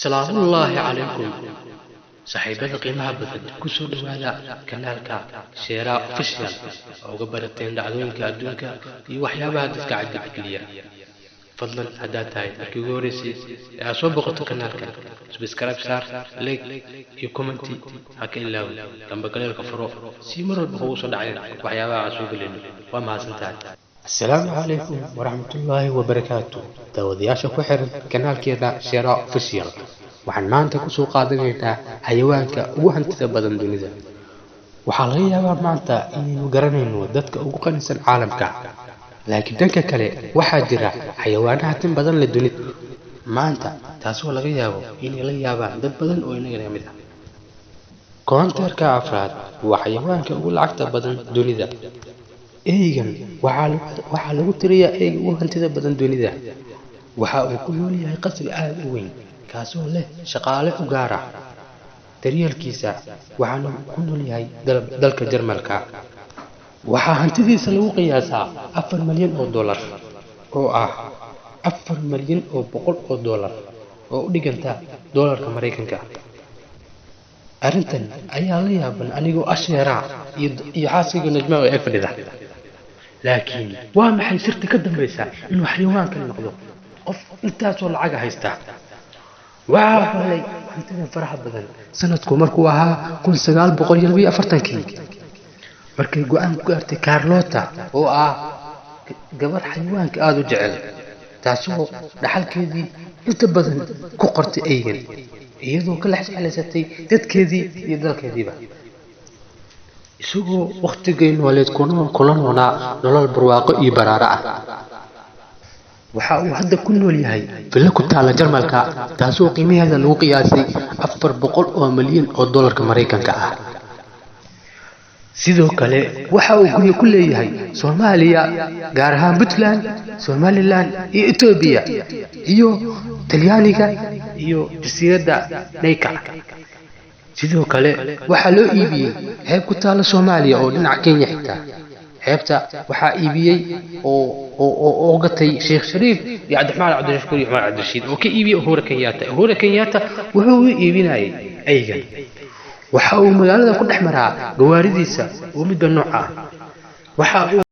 Salaamullaahi calaykum saaxiibada qiimaha badan, kusoo dhawaada kanaalka Sheeraa Official oo uga barateen dhacdooyinka adduunka iyo waxyaabaha dadka cajab geliya. Fadlan haddaad tahay markii ugu horreysay ee aad soo boqoto kanaalka, subscribe saar, like iyo comment ha ka ilaawin, gambaleelka furo si mar walba kugu soo dhaceen waxyaabaha aan soo gelino. Waa mahadsantahay. Asalaamu calaykum waraxmatullaahi wabarakaatu. Daawadayaasha ku xiran kanaalkeena Sheeraa Official, waxaan maanta kusoo qaadanaynaa xayawaanka ugu hantida badan dunida. Waxaa laga yaabaa maanta inaynu garanayno dadka ugu qanisan caalamka, laakiin dhanka kale waxaa jira xayawaanaha tin badan leh dunida maanta, taasoo laga yaabo inay la yaabaan dad badan oo inaga naga mid ah. Koontarka afraad waa xayawaanka ugu lacagta badan dunida. Eygan waxaa lagu tiriyaa eyga ugu hantida badan dunida. Waxa uu ku nool yahay qasri aad u weyn, kaasoo leh shaqaale u gaar ah daryeelkiisa, waxaana uu ku nool yahay dalka Jarmalka. Waxaa hantidiisa lagu qiyaasaa 4 malyan oo dollar, oo ah 4 malyan oo boqol oo dollar oo u dhiganta doolarka Maraykanka. Arrintan ayaa la yaaban anigoo ah Sheeraa iyo xaaskayga Najma oo ag fadhida. Laakiin waa maxay sirta ka dambaysa inuu xayawaankan noqdo qof intaasoo lacaga haysta? Waxaa helay hantidan faraha badan sanadku markuu ahaa 1942-kii, markay go'aan ku gaartay Carlota, oo ah gabar xayawaanka aada u jecel, taasoo dhaxalkeedii inta badan ku qortay eygan, iyadoo ka lex jeclaysatay dadkeedii iyo dalkeediiba. Isagoo wakhtigay nooleed kula noolaa nolol barwaaqo iyo baraaro ah, waxa uu hadda ku nool yahay villo ku taalla Jarmalka, taasoo qiimaheeda lagu qiyaasay 400 oo malyan oo dollarka Maraykanka ah. Sidoo kale waxa uu guryo ku leeyahay Soomaaliya, gaar ahaan Puntland, Somaliland iyo Etoobiya iyo Talyaaniga iyo jasiiradda Nayka. Sidoo kale waxaa loo iibiyey xeeb ku taalla Soomaaliya oo dhinaca Kenya xigta. Xeebta waxaa iibiyey oo gatay Sheekh Shariif iyo Cabdiraxmaan Cabdishakuur iyo Cumar Cabdirashiid, oo ka iibiyey Uhuru Kenyatta. Uhuru Kenyatta wuxuu u iibinayay eygan. Waxa uu magaalada ku dhex maraa gawaaridiisa oo midba nooc ah. Waxa uu